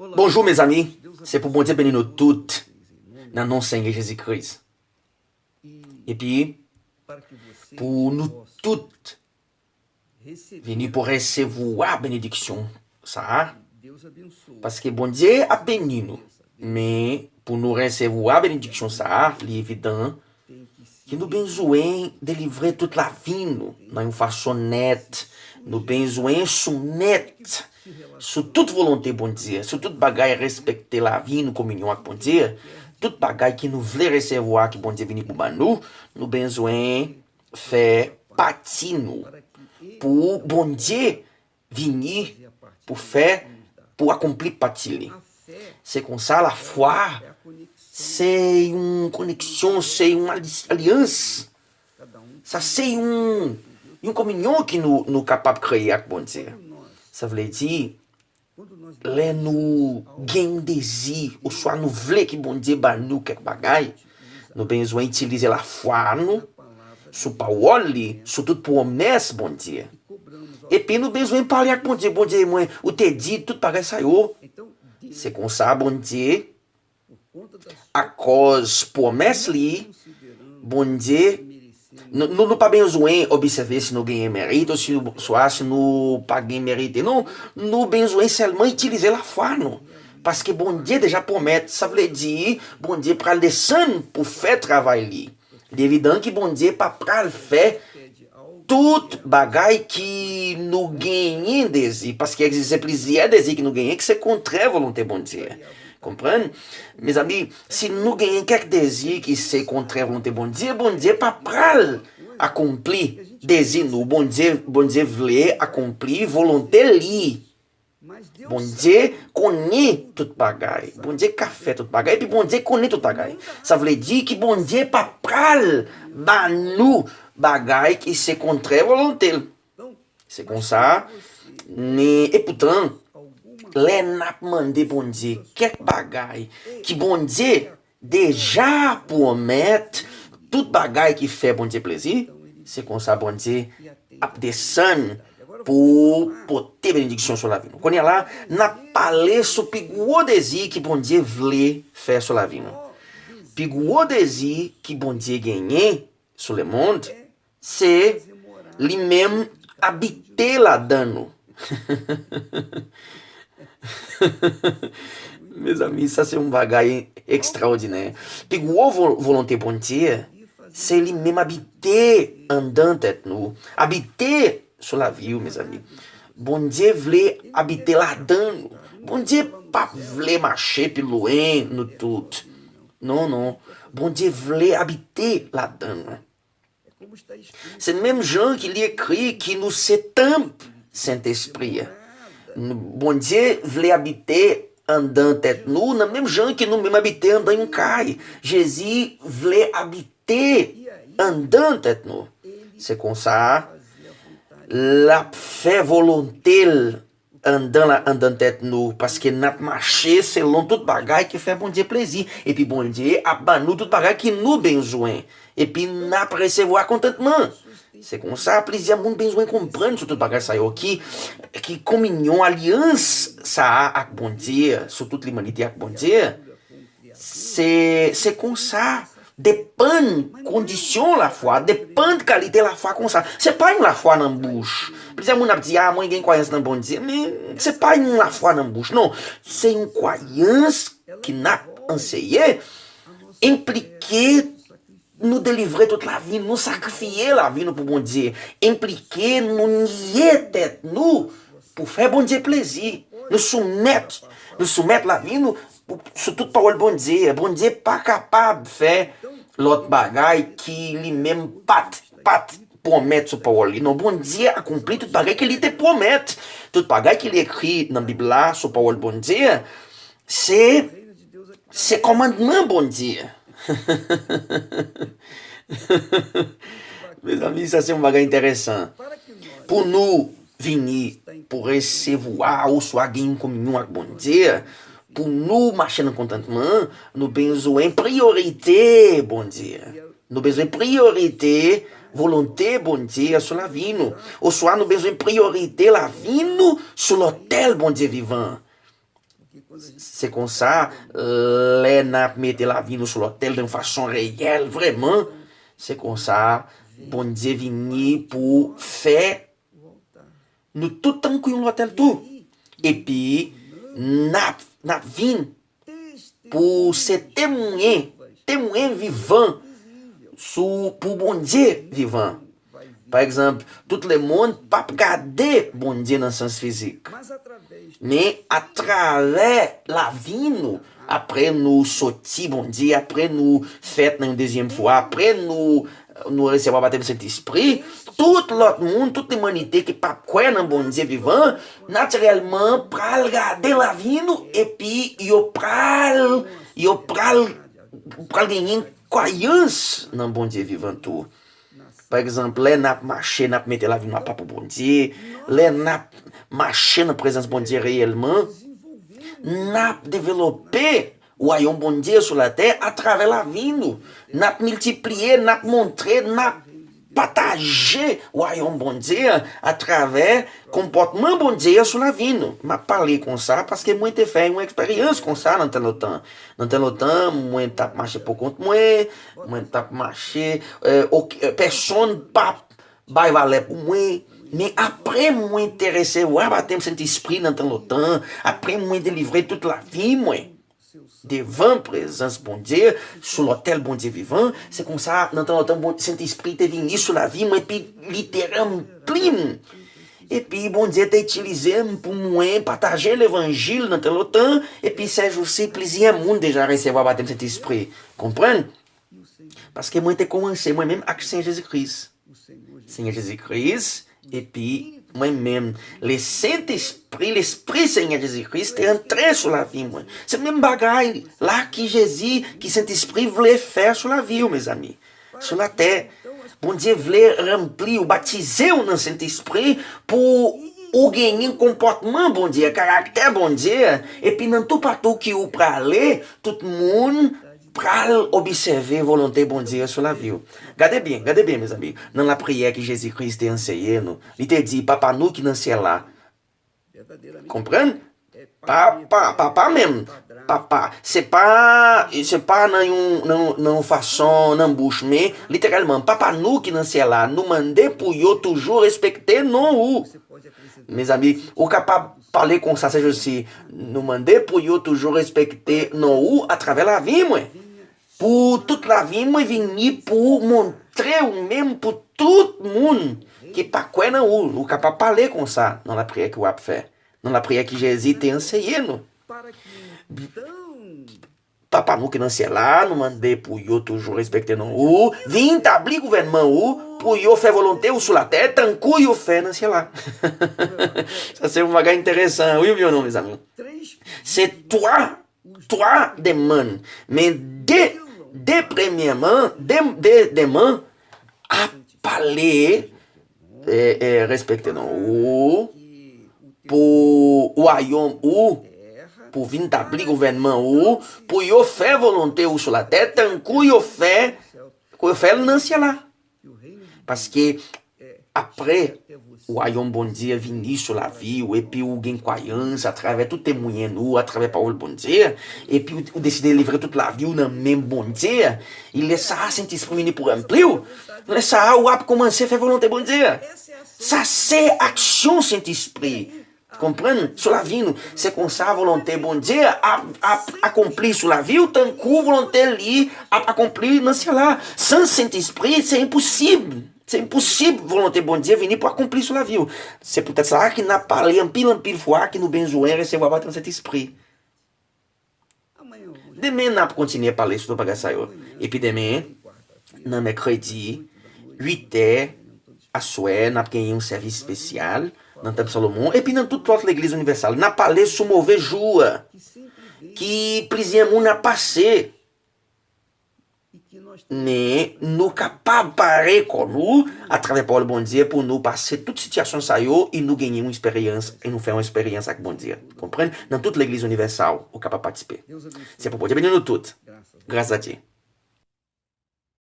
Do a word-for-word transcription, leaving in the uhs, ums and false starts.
Bonjou, mezanmi. Se pou Bondye beni nou tout nan non Senyè Jezi Kris. Epi, pou nou tout vini pou resevwa benediksyon sa a, paske Bondye ap beni nou. Men, pou nou resevwa benediksyon sa a, li evidan ke nou bezwen delivre tout lavi nou nan yon fason nèt. Nou bezwen soumèt sou tout volonte Bondye, sou tout bagay, respekte lavi nou, kominyon ak Bondye. Tout bagay ke nou vle resevwa, ke Bondye vini pou ban nou, nou bezwen fè pati nou pou Bondye vini pou fè, pou akonpli pati li. Se konsa, lafwa se yon koneksyon, se yon ali-, alyans. Sa se yon, yon kominyon ke nou, nou kapab kreye ak Bondye. Sa vle di, lè nou gen yon dezi, oswa nou vle ke Bondye ba nou kèk bagay, nou bezwen itilize lafwa nou sou pawòl li, sou tout pwomès Bondye. Epi nou bezwen pale ak Bondye, Bondye, mwen, ou te di tout bagay sa yo. Se konsa, Bondye, akòz pwomès li, Bondye, nou, nou, nou pa bezwen obsève si nou genyen merit, oswa si nou pa gen merite. Non, nou bezwen sèlman itilize lafwa nou. Paske Bondye deja pwomèt, sa vle di, Bondye pral desann pou fè travay li. Li evidan ke Bondye pa pral fè tout bagay ke nou genyen dezi, paske egziste plizyè dezi ke nou genyen ki se kontrè volonte Bondye. Konprann? Mezanmi, si nou genyen kèk dezi ki se kontrè volonte Bondye, Bondye pa pral akonpli dezi nou. Bondye, Bondye vle akonpli volonte li. Bondye konnen tout bagay. Bondye ka fè tout bagay, epi Bondye konnen tout bagay. Sa vle di ke Bondye pa pral ba nou bagay ki se kontrè volonte l. Se konsa, men, epoutan, lè n ap mande Bondye kèk bagay ki Bondye deja pwomèt tout bagay ki fè Bondye plezi, se konsa Bondye ap desann pou pote benediksyon sou lavi nou. Kounye a la, n ap pale sou pi gwo dezi ki Bondye vle fè sou lavi nou. Pi gwo dezi ki Bondye genyen sou lemonn, se li menm abite ladan nou. Mezanmi, sa se yon bagay ekstraòdinè. Pi gwo vo-, volonte Bondye, se li menm abite anndan tèt nou, abite sou lavi w, mezanmi. Bondye vle abite ladan nou. Bondye p ap vle mache pi lwen nou tout. Non, non. Bondye vle abite ladan nou. Se menm jan ki li ekri ki nou se tanp Sentespri a. Nou, Bondye vle abite anndan tèt nou, nan menm jan ke nou menm abite anndan yon kay. Jezi vle abite anndan tèt nou. Se konsa, l ap fè volonte l anndan la, anndan tèt nou, paske n ap mache selon tout bagay ki fè Bondye plezi, epi Bondye ap ban nou tout bagay ki nou bezwen, epi n ap resevwa kontantman. Se konsa, plizyè moun bezwen konprann sou tout bagay sa yo, ki, ki kominyon, alyans sa a ak Bondye, sou tout limanite ak Bondye. Se, se konsa, depann kondisyon lafwa, depann kalite lafwa konsa. Se pa yon lafwa nan bouch. Plizyè moun ap di, "A, mwen gen kwayans nan Bondye." Men, se pa yon lafwa nan bouch, non. Se yon kwayans ki n ap anseye, enplike nou delivre tout lavi nou, sakrifye lavi nou pou Bondye, enplike nou niye tèt nou pou fè Bondye plezi. Nou soumèt, nou soumèt lavi nou pou, sou tout pawòl Bondye. Bondye pa kapab fè lòt bagay ki li menm pa t, pa t pwomèt sou pawòl li. Non, Bondye akonpli tout bagay ke li te pwomèt. Tout bagay ke li ekri nan Bib la sou pawòl Bondye, se, se kòmandman Bondye. Mezanmi, sa se yon bagay enteresan. Pou nou vini, pou resevwa oswa gen yon kominyon ak Bondye, pou nou mache nan kontantman, nou bezwen priyorite Bondye. Nou bezwen priyorite volonte Bondye sou lavi nou. Oswa nou bezwen priyorite lavi nou sou lotèl Bondye vivan. Se konsa, lè n ap mete lavi nou sou lotèl de yon fason reyèl, vrèman, se konsa Bondye vini pou fè nou tout tankou yon lotèl tou. Epi, n ap, n ap vin pou se temwen, temwen vivan sou, pou Bondye vivan. Pa egzanp, tout lemonn p ap gade Bondye nan sans fizik. Men atravè lavi nou, apre nou soti Bondye, apre nou fèt nan yon dezyèm fwa, apre nou, nou resevwa batèm Sentespri, tout lòt moun, tout limanite ki p ap kwè nan Bondye vivan, natirèlman pral gade lavi nou, epi yo pral, yo pral, pral genyen kwayans nan Bondye vivan tou. Pa egzanp, lè n ap mache, n ap mete lavi nou apa pou Bondye, lè n ap mache nan prezans Bondye reyèlman, n ap develope wayòm Bondye sou latè atravè lavi nou. N ap miltipliye, n ap montre, n ap pataje wayòm Bondye a atravè konpòtman Bondye a sou lavi nou. M ap pale konsa paske mwen te fè yon eksperyans konsa nan tan lontan. Nan tan lontan, mwen t ap mache pou kont mwen, mwen t ap mache, eh, ok, eh, pèsonn p ap bay valè pou mwen. Men apre mwen te resevwa batèm Sentespri nan tan lontan, apre mwen delivre tout lavi mwen devan prezans Bondye, sou lotèl Bondye vivan, se konsa, nan tan lontan, Bon-, Sentespri te vini sou lavi mwen, epi li te ranpli m. Epi Bondye te itilize m pou mwen pataje levanjil nan tan lontan, epi sèjousi plizyè moun deja resevwa batèm Sentespri. Konprann? Paske mwen te kòmanse mwen menm ak Senyè Jezi Kris. Senyè Jezi Kris, epi mwen menm, le Sentespri, Lespri Senyè Jezi Kris te antre sou lavi mwen. Se menm bagay la ki Jezi, ki Sentespri vle fè sou lavi w, mezanmi. Sou latè, Bondye vle ranpli w, batize w nan Sentespri pou ou genyen konpòtman Bondye, karaktè Bondye, epi nan toupatou ki ou prale, tout moun pral obsève volonte Bondye sou lavi w. Gade byen, gade byen, mezanmi. Nan lapriyè ke Jezi Kris te anseye nou, li te di, Papa nou ki nan syèl la. Konprann? Papa, papa menm. Papa. Se pa, se pa nan yon, nan, nan yon fason, nan bouch, men literalman, Papa nou ki nan syèl la, nou mande pou yo toujou respekte non ou. Mezanmi, ou kapab pale konsa, se jis si nou mande pou yo toujou respekte non ou atravè lavi mwen. Pou tout lavi mwen vini pou montre ou menm pou tout moun ki pa kwè nan ou. Ou kapab pale konsa nan lapriyè ke w ap fè, nan lapriyè ke Jezi te anseye nou. Papa nou ki nan syèl la, nou mande pou yo toujou respekte non ou, vin tabli gouvènman ou, pou yo fè volonte ou sou latè, tankou yo fè nan syèl la. Sa se yon bagay enteresan, wi, wi, non, mezanmi. Se twa, twa demann. Men de, de premyèman, de, de demann ap pale, e, e, respekte non ou, pou wayòm ou, pou vin tabli gouvènman ou, pou yo fè volonte ou sou latè, tankou yo fè, kou yo fè l nan syèl la. Paske apre wayòm Bondye vini sou lavi w, epi ou gen kwayans atravè tout temwen ou, atravè pawòl Bondye, epi ou, ou deside livre tout lavi w nan men Bondye, e lè sa a, Sentespri vini pou ranpli w. Lè sa a, w ap kòmanse fè volonte Bondye. Sa se aksyon Sentespri. Konprann? Sou lavi nou. Se konsa volonte Bondye ap, ap akonpli sou lavi w, tankou volonte li ap akonpli nan syèl la. San Sentespri, se enposib. Se enposib volonte Bondye vini pou akonpli sou lavi w. Se poutèt sa ki n ap pale anpil, anpil fwa ke nou bezwen resevwa batèm Sentespri. Demen, n ap kontinye pale sou tout bagay sa yo. Epi demen, nan mèkredi, uit è aswè, n ap genyen yon sèvis espesyal nan Tanp Salomon. Epi nan tout lòt legliz inivèsal, n ap pale sou move jou ki plizyè moun ap pase. Men nou kapab pare kò nou atravè pawòl Bondye pou nou pase tout sitiyasyon sa yo e nou genyen yon eksperyans, e nou fè yon eksperyans ak Bondye. Konprann? Nan tout legliz inivèsal, ou kapab patisipe. Se pou Bondye beni nou tout. Gras a Dye.